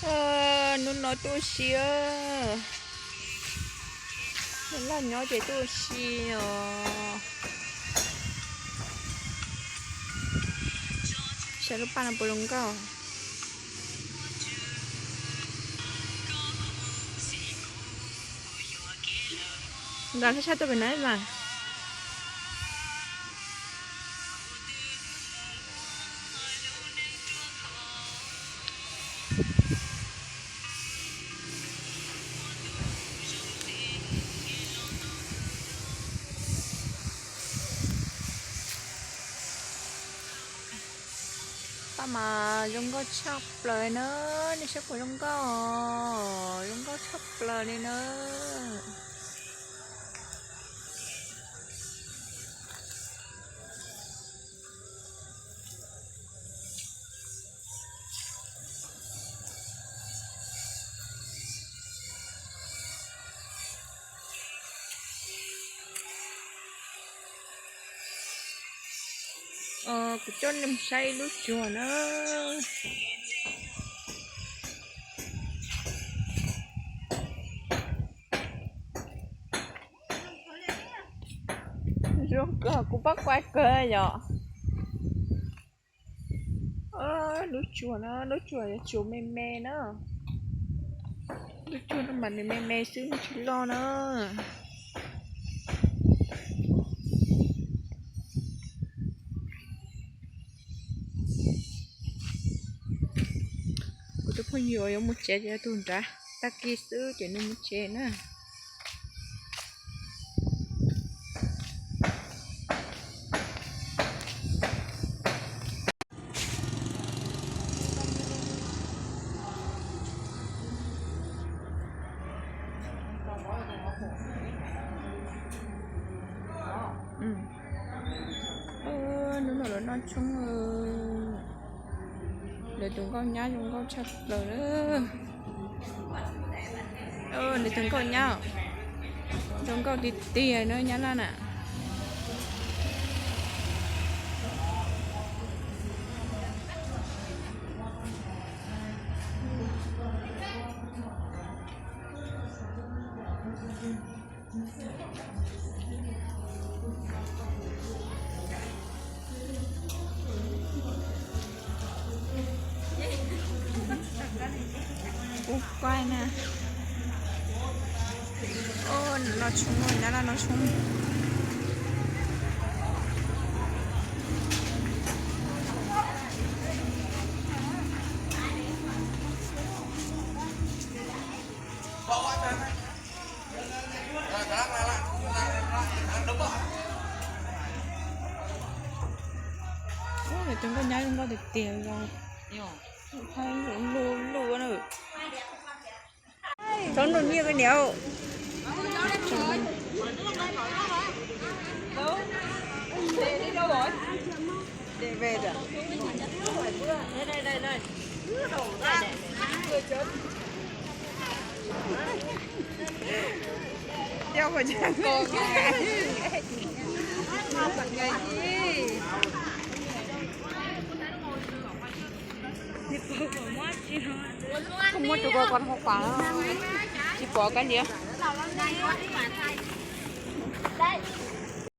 Hnub no tuaj ua si, laj nyob ces tuaj ua si os. Saib lub paj no puas zoo nkauj. Nkag sab sab tuaj pem na mas. Paj mas zoo nkauj tshaj plaws na, nej saib puas zoo nkauj, zoo nkauj tshaj plaws li na. Kuv coj nej mus saib ib lub tsuag na. Zoo kawg, kuv pab quay kawg yom. Lub tsuag na, lub tsuag yog tsuag me me na. Lub tsuag no mas nws me me xwb, nws tsis loj na. Kuv tus phooj ywg yuav mus tsev ces yog tus nrad, tag kis xwb ces nws mus tsev na. Hnub no lawv noj tshoob, lawv tus nkauj nyab zoo nkauj tshaj plaws. Lawv tus nkauj nyab zoo nkauj tiag tiag na nyab laj na. Ub, kuaj na. Ub, noj tshoob, nyab laj noj tshoob. Ub, nws tus nkauj nyab zoo nkauj tiag tiag li. Thaij luj luj na. Txhob nug nyiaj koj niam. Koj muab rau koj, koj hau pas, tsis pom kab lias.